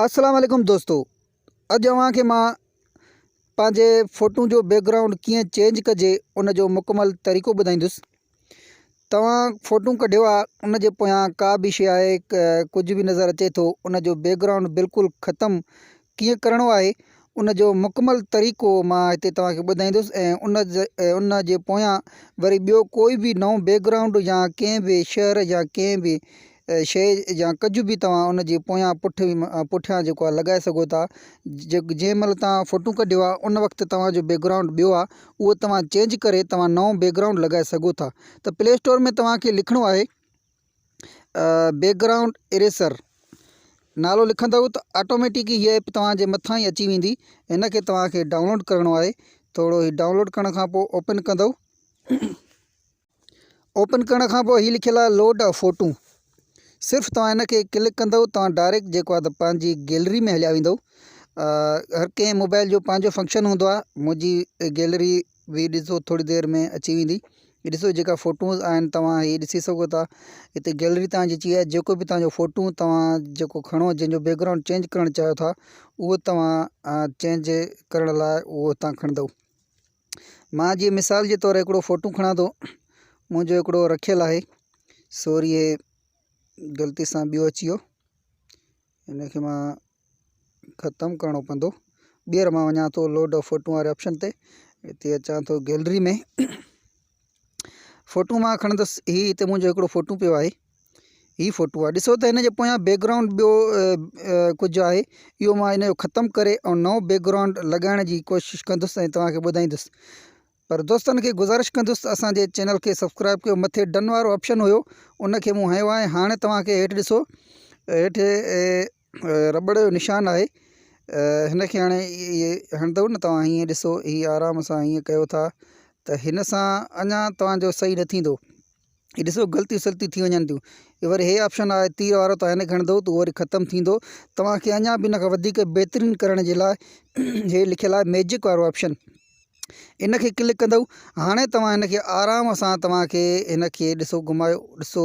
السلام عليڪم دوستو اڄ اوهان کي مان پنهنجي فوٽو جو بيڪ گرائونڊ ڪيئن چينج ڪجي ان جو مڪمل طريقو ٻڌائيندس توهان فوٽو ڪڍيو آ ان جي پويان ڪا به شي آهي ڪجهه به نظر اچي ٿو ان جو بيڪ گرائونڊ بلڪل ختم ڪيئن ڪرڻو آهي ان جو مڪمل طريقو مان هتي توهان کي ٻڌائيندس ۽ ان جي پويان وري ٻيو ڪوئي به نئون بيڪ گرائونڊ يا ڪنهن به شهر يا ڪنهن به شيء يا ڪجهه به توهان ان جي پويان پٺ پٺيان جيڪو آهي لڳائي سگهو ٿا جنهن مهل توهان فوٽو ڪڍيو آهي ان وقت توهان جو بيڪ گرائونڊ ٻيو آهي اهو توهان چينج ڪري توهان نئون بيڪ گرائونڊ لڳائي سگهو ٿا ته پلي اسٽور ۾ توهان کي لکڻو آهي بيڪ گرائونڊ اريسر نالو لکندو ته آٽوميٽڪ هي ايپ توهان جي مٿان ئي اچي ويندي هن کي توهان کي ڊائونلوڊ ڪرڻو آهي ٿورو هي ڊائونلوڊ ڪرڻ کان پوء اوپن ڪندو اوپن ڪرڻ کان پوء هي لکيل آهي لوڊ ا فوٽو صرف توهان هن کي ڪلڪ ڪندو توهان ڊائريڪٽ جيڪو آهي ته پنهنجي گيلري ۾ هليا ويندو هر ڪنهن موبائل جو پنهنجو فنڪشن هوندو آهي منهنجي گيلري به ڏسو ٿوري دير ۾ اچي ويندي هي ڏسو جيڪا فوٽوز آهن توهان هي ڏسي سگهو ٿا هتي گيلري توهان جي اچي وئي آهي جيڪو به توهان جو فوٽو توهان جيڪو کڻو جنهن جو بيڪ گرائونڊ چينج ڪرڻ چاهيو ٿا اهو توهان چينج ڪرڻ لاء اهو هتان کڻندو مان جيئن مثال جي طور هڪڙو فوٽو کڻان ٿو منهنجو هڪڙو رکيل آهي سوري هي غلطي سان ٻيو اچي ويو هن کي مان ختم ڪرڻو پوندو ٻيهر مان وڃان ٿو لوڊ آف فوٽو واري آپشن تي هتي اچان ٿو گيلري ۾ فوٽو مان کڻندس هي هتي منهنجو هڪڙو فوٽو پيو آهي هي فوٽو آهي ڏسو ته هن جي پويان بيڪ گرائونڊ ٻيو ڪجهه آهي اهو مان هن جو ختم ڪري ۽ نئون بيڪ گرائونڊ لڳائڻ جي ڪوشش ڪندس ۽ توهان کي ٻڌائيندس پر دوستن کي گذارش ڪندس ته اسان جي چينل کي سبسڪرائب ڪيو مٿي ڊن وارو آپشن هيو ان کي مون هنيو آهي هاڻي توهان کي هيٺ ڏسو هيٺ رٻڙ جو نشان آهي هن کي هاڻي هڻندو نه توهان هيئن ڏسو هي آرام سان هيئن ڪيو ٿا ته هن سان اڃا توهان جو صحيح نه ٿيندو هي ڏسو غلطيون سلطيون ٿي وڃن ٿيون هي وري هي آپشن آهي تير وارو ته هن کي هڻندو ته وري ختم ٿيندو توهان کي اڃا به ان کان وڌيڪ بهترين ڪرڻ جي لاء هي لکيل آهي ميجڪ وارو آپشن ان کي ڪلڪ ڪندو هاڻي توهان هن کي آرام سان توهان کي هن کي ڏسو گهمايو ڏسو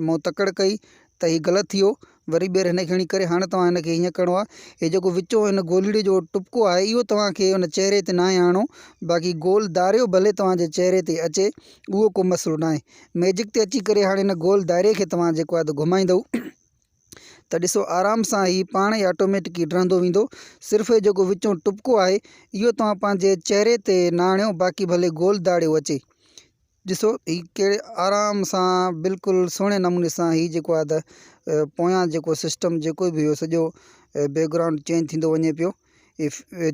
مون تڪڙ ڪئي ته هي غلط ٿي ويو وري ٻيهر هن کي هڻي ڪري هاڻي توهان هن کي هيئن ڪرڻو آهي هي جيڪو وچون هن گولڙي جو ٽپڪو آهي اهو توهان کي ان چهري تي ناهي آڻڻو باقي گول دائرو ڀلي توهان جي چهري تي اچي اهو ڪو مسئلو ناهي ميجڪ تي اچي ڪري هاڻي هن گول دائري کي توهان جيڪو آهي گهمائيندو ته ڏسو آرام سان هي پاڻ ئي آٽوميٽڪي ڊهندو ويندو صرف هي جيڪو وچون ٽپڪو آهي اهو توهان پنهنجي چهري تي نه آڻيو باقي ڀلي گول داڙيو اچي ڏسو هي ڪهڙي آرام سان بلڪل سهڻي نموني سان هي جيڪو آهي ته پويان جيڪو سسٽم جيڪو به هيو سڄو بيڪ گرائونڊ چينج ٿيندو وڃي پيو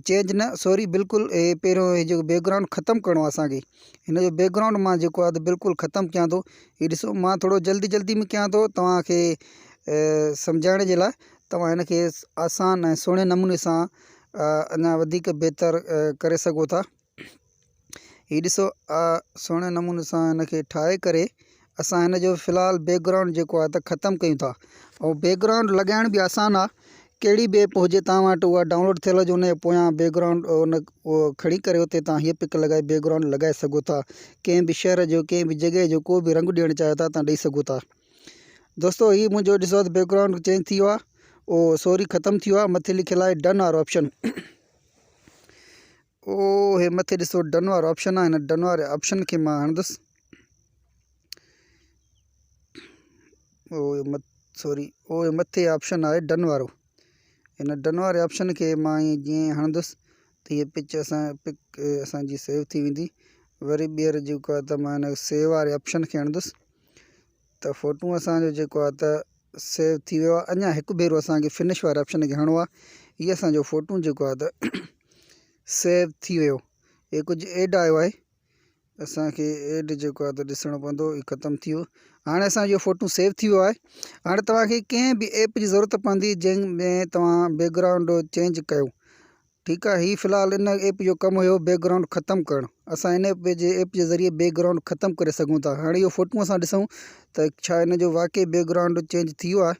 چينج نه سوري بلڪل هي پهريون هي جيڪو بيڪ گرائونڊ ختم ڪرڻو آهي اسانکي هن جو بيڪ گرائونڊ مان جيڪو آهي ته بلڪل ختم ڪيان ٿو هي ڏسو مان ٿورو جلدي جلدي ۾ ڪيان ٿو توهانکي سمجهائڻ جي لاء توهان هن کي آسان ۽ سهڻي نموني سان اڃا وڌيڪ بهتر ڪري سگهو ٿا هي ڏسو سهڻي نموني سان هن کي ٺاهي ڪري اسان هن جو في الحال بيڪ گرائونڊ جيڪو آهي ته ختم ڪيون ٿا ۽ بيڪ گرائونڊ لڳائڻ به آسان آهي ڪهڙي به ايپ هجي توهان وٽ اها ڊائونلوڊ ٿيل هجي ان جي پويان بيڪ گرائونڊ ان اهو کڻي ڪري اتي توهان هيء پڪ لڳائي بيڪ گرائونڊ لڳائي سگهو ٿا ڪنهن به شهر جو ڪنهن به جڳهه جو ڪو به رنگ ڏيڻ چاهيو ٿا توهان ڏئي سگهو ٿا دوستو هي منهنجو ڏسو ته بيڪ گرائونڊ چينج ٿي ويو آهي او سوري ختم ٿي ويو آهي مٿي لکيل آهي ڊن وارو آپشن او هي مٿي ڏسو ڊن وارو آپشن آهي هن ڊن واري آپشن کي مان هڻندس او سوري او مٿي آپشن آهي ڊن وارو هن ڊن واري آپشن کي مان ائين جيئن هڻندس ته هي پڪ اسان پڪ اسانجي سيو ٿي ويندي وري ٻيهر جيڪو آهي ته مان هن سيو واري آپشن کي هڻندس ته فوٽو اسانجو جيڪو آهي ته سيو ٿي ويو آهي اڃا هڪ ڀيرو اسانکي فنش واري آپشن کي هڻڻو آهي هي اسانجو فوٽو جيڪو آهي ته سيو ٿي ويو هي ڪجهه ايڊ آيو آهي اسانکي ايڊ جيڪو آهي ته ڏسڻو پوندو هي ختم ٿي ويو هاڻي اسانجو فوٽو سيو ٿي ويو آهي هاڻي توهانکي ڪنهن به ايپ جي ضرورت پوندي جنهن ۾ توهان بيڪ گرائونڊ چينج ڪيو ٺيڪ آهي هي في الحال ان ايپ جو ڪم هيو بيڪ گرائونڊ ختم ڪرڻ اسان ان ايپ جي ايپ جي ذريعي بيڪ گرائونڊ ختم ڪري سگهون ٿا هاڻي اهو فوٽو اسان ڏسون ته ڇا ان جو واقعي بيڪ گرائونڊ چينج ٿي ويو آهي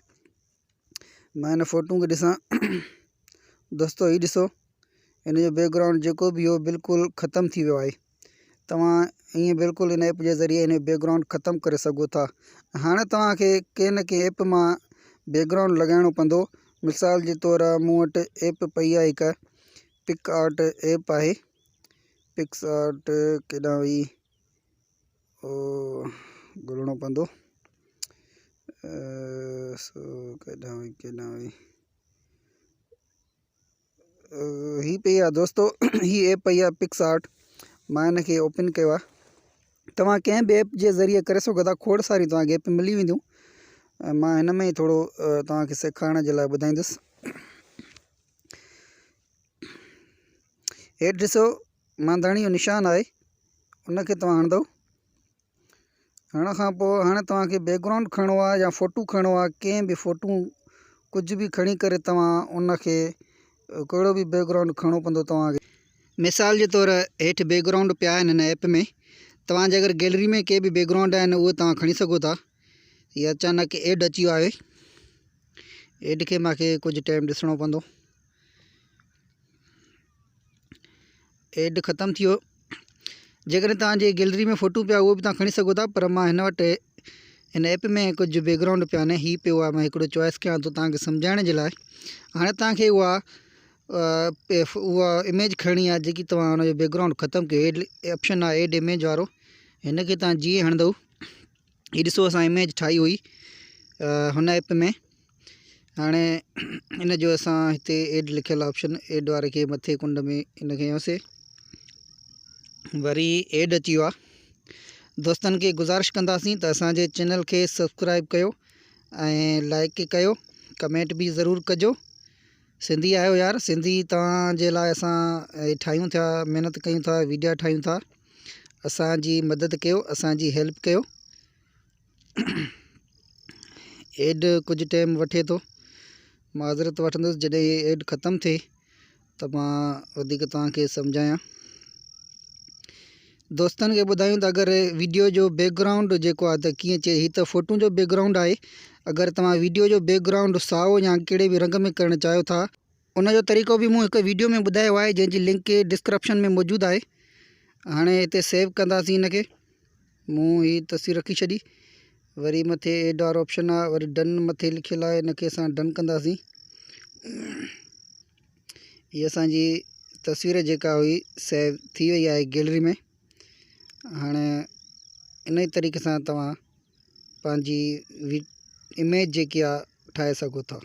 مان ان فوٽو کي ڏسان دوستو هي ڏسو ان جو بيڪ گرائونڊ جيڪو به هو بلڪل ختم ٿي ويو آهي توهان ائين بلڪل ان ايپ جي ذريعي ان جو بيڪ گرائونڊ ختم ڪري سگهو ٿا هاڻي توهان کي ڪنهن نه ڪنهن ايپ مان بيڪ گرائونڊ لڳائڻو پوندو مثال جي طور مون وٽ ايپ پئي آهي هڪ پڪ آرٽ ايپ آهي پڪس آرٽ ڪيڏانهن وئي او ڳولڻو پوندو سو ڪيڏانهن وئي ڪيڏانهن وئي هي پئي آ دوستو هي ايپ پئي آ پڪس آرٽ مان هن کي اوپن ڪيو آ توهان ڪنهن به ايپ جي ذريعي ڪري سگهو ٿا کوڙ ساريون توهان کي ايپ ملي وينديون مان هن ۾ ٿورو توهان کي سيکارڻ جي لاء ٻڌائيندس هيٺ ڏسو مانڌاڻي جو نشان آهي ان کي توهان هڻندو هڻڻ کان پوء هاڻي توهان کي بيڪ گرائونڊ کڻڻو آهي يا فوٽو کڻڻو آهي ڪنهن به فوٽو ڪجهه به کڻي ڪري توهان ان کي ڪهڙو به بيڪ گرائونڊ کڻڻو پوندو توهان کي. مثال جي طور هيٺ بيڪ گرائونڊ پيا آهن هن ايپ ۾ توهان جي اگر گيلري ۾ ڪي به بيڪ گرائونڊ آهن اهي توهان کڻي سگهو ٿا هي اچانڪ ايڊ اچي ويو آهي ايڊ کي مانکي ڪجهه ٽائيم ڏسڻو پوندو. ايڊ ختم ٿي ويو جيڪڏهن توهان جي گيلري ۾ فوٽو پيا اهو به توهان کڻي سگهو ٿا پر مان هن وٽ هن ايپ ۾ ڪجهه بيڪ گرائونڊ پيا آهن هي پيو آهي مان هڪڙو چوائس ڪيان ٿو توهان کي سمجهائڻ جي لاء هاڻي توهان کي اها اها اميج کڻڻي آهي جيڪي توهان ان جو بيڪ گرائونڊ ختم ڪيو ايڊ آپشن آهي ايڊ اميج وارو هن کي توهان جيئن هڻندو هي ڏسو اسان اميج ٺاهي هئي هن ايپ ۾ هاڻي ان جو اسان هتي ايڊ لکيل آپشن ايڊ واري کي مٿي ڪنڊ ۾ ان کي هنيوسي وري ايڊ اچي ويو آهي دوستن کي گذارش ڪنداسين ته اسانجي چينل کي سبسڪرائب ڪيو ۽ لائڪ ڪيو ڪمينٽ به ضرور ڪجو سنڌي آهيو يار سنڌي توهان جي لاء اسان ٺاهيون ٿا محنت ڪيون ٿا ويڊيا ٺاهيون ٿا اسان جي مدد ڪيو اسان جي هيلپ ڪيو ايڊ ڪجهه ٽائيم وٺي ٿو معذرت وٺندس جڏهن هي ايڊ ختم ٿئي ته مان وڌيڪ توهان کي سمجهايان دوستن کي ٻڌايون ته اگر ويڊيو جو بيڪ گرائونڊ جيڪو آهي ته ڪيئن چئي هي ته فوٽو جو بيڪ گرائونڊ آهي اگر توهان ويڊيو جو بيڪ گرائونڊ سائو يا ڪهڙي به رنگ ۾ ڪرڻ چاهيو ٿا ان جو طريقو به مون هڪ ويڊيو ۾ ٻڌايو آهي جنهن جي لنڪ ڊسڪرپشن ۾ موجود آهي هاڻي هتي سيو ڪنداسين هن کي مون هي تصوير رکي ڇڏي وري مٿي ايڊ وارو آپشن آهي وري ڊن مٿي لکيل آهي هن کي اسان ڊن ڪنداسين هي اسانجي تصوير جيڪا هئي سيو ٿي وئي آهي گيلري ۾ هاڻي ان ئي طريقي سان توهان پنهنجي اميج جيڪي آهي ٺاهي سگهو ٿا.